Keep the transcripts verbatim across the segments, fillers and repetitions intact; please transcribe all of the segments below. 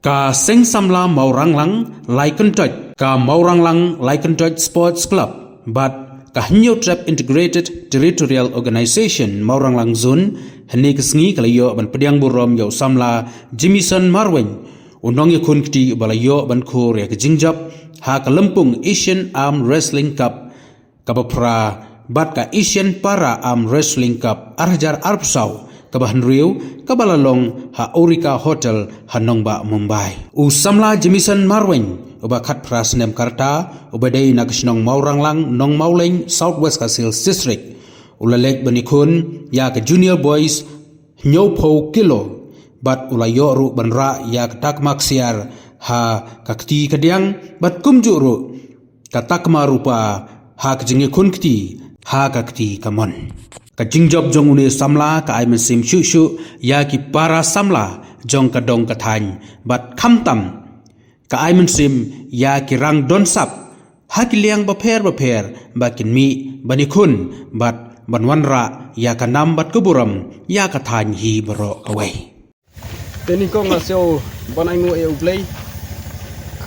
Ka Seng Samla Mawranglang Laikyntoit, ka Mawranglang Laikyntoit Sports Club, bad ka Hynñiewtrep Integrated Territorial Organization Mawranglang Zone, hynne ka sngi ka la ïoh ban pdiang burom ïa u samla Jimison Marwein, u nongïakhun kti uba la ïoh ban khur ïa ka jingjop ha ka lympung Asian Arm Wrestling Cup kaba phra bad ka Asian Para Arm Wrestling Cup ar hajar arphew saw kaba hynriew, kaba la long ha Aurika Hotel ha nongbah Mumbai. U samla Jimison Marwein, uba khatphra snem ka rta, uba dei na ka shnong Mawranglang, Nongmawlein, South West Khasi Hills District, u la leit ban ïakhun ïa ka Junior Boys hynñiewphew kilo, bad u la ïoh ruh ban rah ïa ka takma ksiar ha ka kti kadiang, bad kumjuh ruh ka takma rupa ha ka jingïakhun kti ha ka kti kamon. Ka jingjop jong une samla ka ai mynsiem shuh shuh ïa ki para samla jong ka dong ka thaiñ, bad khamtam ka ai mynsiem ïa ki rang don sap ha ki liang bapher bapher ba kin mih ban ïakhun bad ban wanrah ïa ka nam bad ka burom ïa ka thaiñ hi baroh kawei. Te nyngkong nga sngew ban ai nguh ïa U Blei,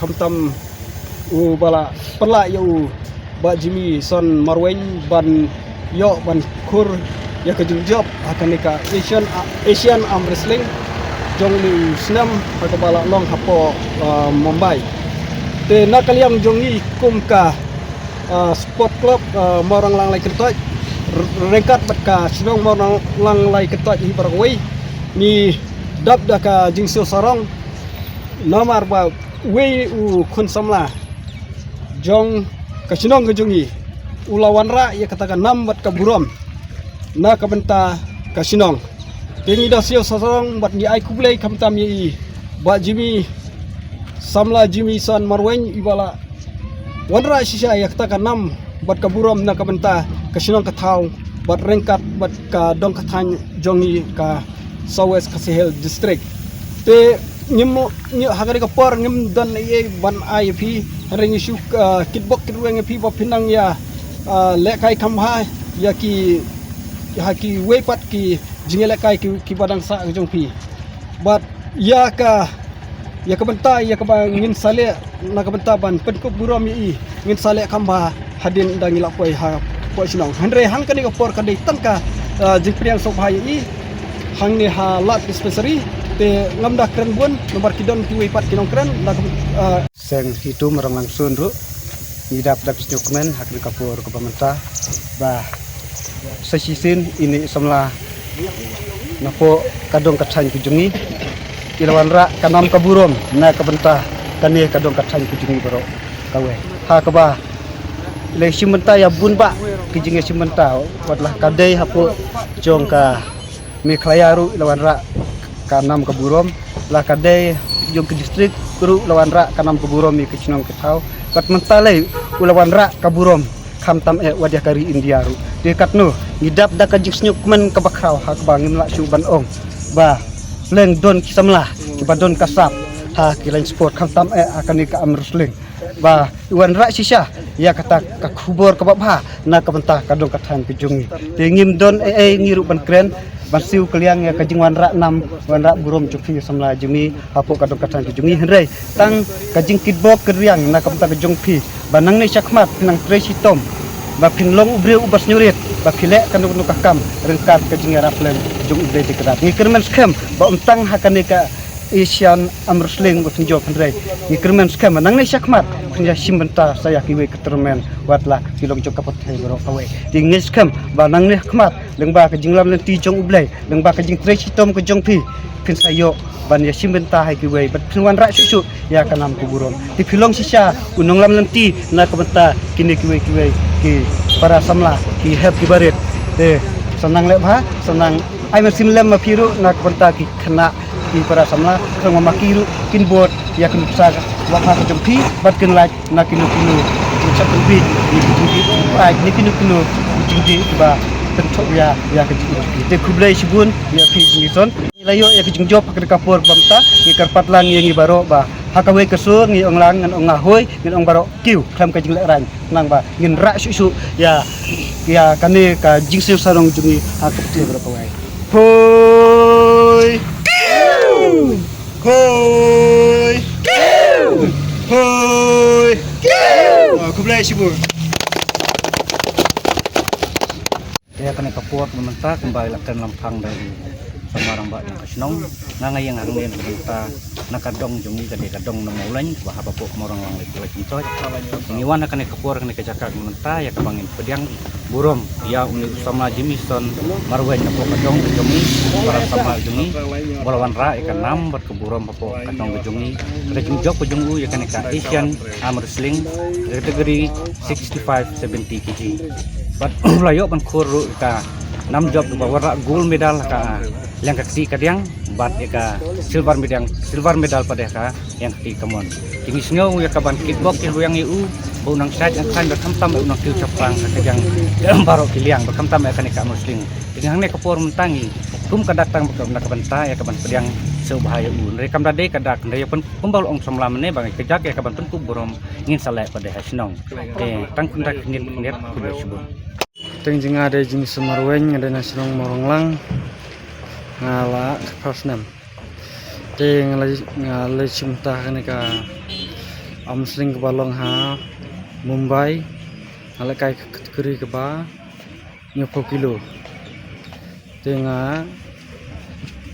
khamtam uba la pynlah ïa u Bah Jimison Marwein ban ïoh ban khur ïa ka jingjop ha kane ka Asian, Asian Arm Wrestling jong une u snem ha kaba la long hapoh, ah, Mumbai. Te na ka liang jong ngi kum ka, ah, Sport Club, ah, Mawranglang Laikyntoit, r-, ryngkat bad ka shnong Mawranglang Laikyntoit hi baroh kawei, ngi dap da ka jingsiew sarong namar ba uwei u khun samla jong ka shnong ka jong ngi u la wanrah ïa kata ka nam bad ka burom na ka bynta ka shnong. Te ngi da siew sarong bad ngi ai khublei khamtam ïa i Bah Jimmy, samla Jimison Marwein, iba la wanrah shisha ïa kata ka nam bad ka burom na ka bynta ka shnong ka thaw bad ryngkat bad ka dong ka thaiñ jong ngi ka South West Khasi Hills District. Te ngim, ngi ha kane ka por ngim don ei ei ban ai ïa phi, hynrei ngi shu, ah, kitbok kitrwiang ïa phi ba phin nang ïa, ah, lehkai kham bha ïa ki, ha kiwei pat ki jingïalehkai ki, kiba dang sah ka jong phi. Bad ïa ka, ïa ka bynta ïa kaba ngin sa leh na ka bynta ban pynkup burom ïa i, ngin sa leh kham bha hadien da ngi la poi hapoh shnong. Hynrei hang kane ka por ka dei tang ka, ah, jingpdiang sngewbha ïa i hangne ha Lad Dispensary. Te ngam da kren bun namar ki don kiwei pat ki nongkren na ka, ah, Seng Hitu Mawranglang Zone ruh ngi dap da ka sngewkmen ha kane ka por kaba mynta ba sa shisien ine i samla napoh ka dong ka thaiñ ka jong ngi i la wanrah ka nam ka burom na ka bynta kane ka dong ka thaiñ ka jong ngi baroh kawei. Ha kaba i la shim bynta ïa bun bah ki jingïashim bynta, wat la ka dei hapoh jong ka Meghalaya ruh i la wanrah ka nam ka burom, la ka dei jong ka district ruh la wanrah ka nam ka burom ïa ka shnong ka thaw. Bad mynta lei u la wanrah ka burom khamtam eh wat ïa ka ri India ruh. Te katno ngi dap da ka jingsngewkmen kaba khraw ha kaba ngim lah shuh ban ong ba leng don ki samla kiba don ka sap ha ki line sport khamtam eh ha kane ka arm wrestling. Ba i wanrah shisha ïa kata ka khubor kaba bha na ka bynta ka dong ka thaiñ ka jong ngi. Te ngim don ei ei ngi ruh ban kren ban siew kylliang ïa ka jingwanrah nam wanrah burom jong phi samla jong ngi hapoh ka dong ka thaiñ ka jong ngi, hynrei tang ka jingkitbok kitrwiang na ka bynta ka jong phi ba nangne shakhmat phin nang trei shitom ba phin long u briew uba sngewrit ba phi leh kano kano ka kam ryngkat ka jingïarap lem jong U Blei Jaiñtia Khynrad. Ngi kyrmen skhem ba ym tang ha kane ka Asian Arm Wrestling ba phin jop, hynrei ngi kyrmen skhem ba nangne shakhmat phin ïashim bynta sa ïa kiwei ki tournament wat la ki long jong ka pyrthei baroh kawei. Te ngi ngeit skhem ba nangne shakhmat lyngba ka jinglam lynti jong U Blei, lyngba ka jingtrei shitom ka jong phi, phin sa ïoh ban ïashim bynta ha kiwei bad phin wanrah shuh shuh ïa ka nam ka burom. Te phi long shisha u nonglam lynti na ka bynta kine kiwei kiwei ki para samla ki hep ki barit. Te sa nang leh bha, sa nang ai mynsiem lem ma phi ruh na ka bynta ki khynnah ki para samla, khnang ma ki ruh kin bud ïa ka nuksa wah ka jong phi bad kin lait na kino kino ki jingshah pynbiej ne ki jingdih ki paid ne kino kino ki jingdih kiba kynthoh ïa ïa ka jingim jong phi. Te khublei shibun ïa phi Jimison. Ngi la ïoh ïa ka jingjop ha ka por ba mynta, ngi kyrpad lang ïa ngi baroh ba ha kawei ka sur ngi ong lang, ngan ong nga hoi, ngan ong baroh kiew khlem ka jinglehrain, khnang ba ngin rah shuh shuh ïa ïa kane ka jingsiew sarong jong ngi ha ka pyrthei baroh kawei. Hoi. Hoi. Khublei shibun. Te kane ka por mynta kumba la kren lang pang da i samla rangbah jong ka shnong, nga nga ïeng hangne mynta na ka dong jong ngi ka dei ka dong na Mawleng ba haba pok Mawranglang leit leit ngi choi. Ngi wan ha kane ka por kane ka jaka mynta ïa kaba ngin pdiang burom ïa une u samla Jimison Marwein na pok ka dong jong ngi, para samla jong ngi ba la wanrah ïa ka nam bad ka burom ha pok ka dong jong ngi. Ka jingjop ka jong u ïa kane ka Asian Arm Wrestling category sixty-five seventy K G. Bad u la ïoh ban khur ruh ka nam jop ba wanrah gold medal ka liang ka kti ka diang bad ïa ka silver medal, silver medal pat ïa ka liang ka kti ka mon. Te ngi sngew ïa ka ban kitbok ki rwiang ïa u ba u nang shait nang khlaiñ ba khamtam u nang kiew shaphrang ka diang baroh ki liang ba khamtam ïa kane ka arm wrestling. Te ngi hangne ka por mynta ngi kum ka dak tang ba ka bynta ïa ka ban pdiang sngewbha ïa u. Hynrei kam da dei ka dak hynrei ïa pyn kumba u la ong samla mynne ba ngi kjak ïa ka ban pynkup burom ngin sa leh pat dei ha shnong. Te tang kumta khyndiat khyndiat khublei shibun. Teng jong nga dei Jimison Marwein, nga dei na shnong Mawranglang. Nga la khatphra snem. Te nga la nga la shim ta kane ka arm wrestling kaba long ha Mumbai. Nga la kai ka category kaba hynñiewphew kilo. Te nga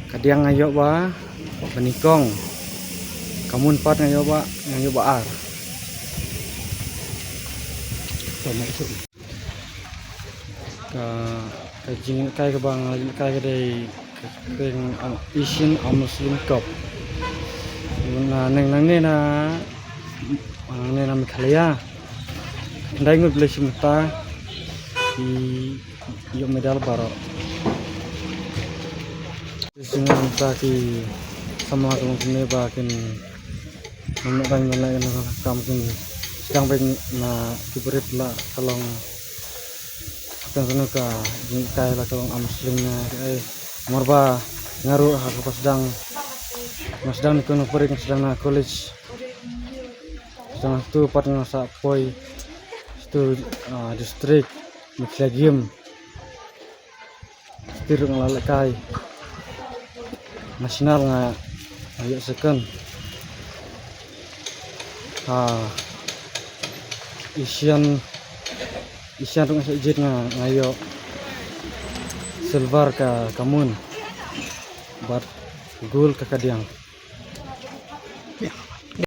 ka diang nga ïoh ba ba nyngkong. Ka mon pat nga ïoh ba nga ïoh ba ar. Ka ka jingkai kaba nga kai ka dei ka kyrteng Asian Arm Wrestling Cup. Na neng nangne na nangne na Meghalaya. Dai ngut bla shim ta i ïoh medal baroh. Shisha mynta ki samla ka long kine ba kin, mynta ban ban leh kam kin sdang ban na ki brit la ka long. Kan sanu ka jingkai la ka long arm wrestling na ai. Namar ba nga ruh ha ka ba sdang, nga sdang na kano pyrshah nga sdang na college. Sdang tu pat nga sa poi tu, ah, district Meghalaya Game. State ruh nga la lehkai. National nga ïoh second. Ha Asian, Asian ruh nga sa jied nga, nga ïoh silver ka ka mon. Bad gold ka ka diang.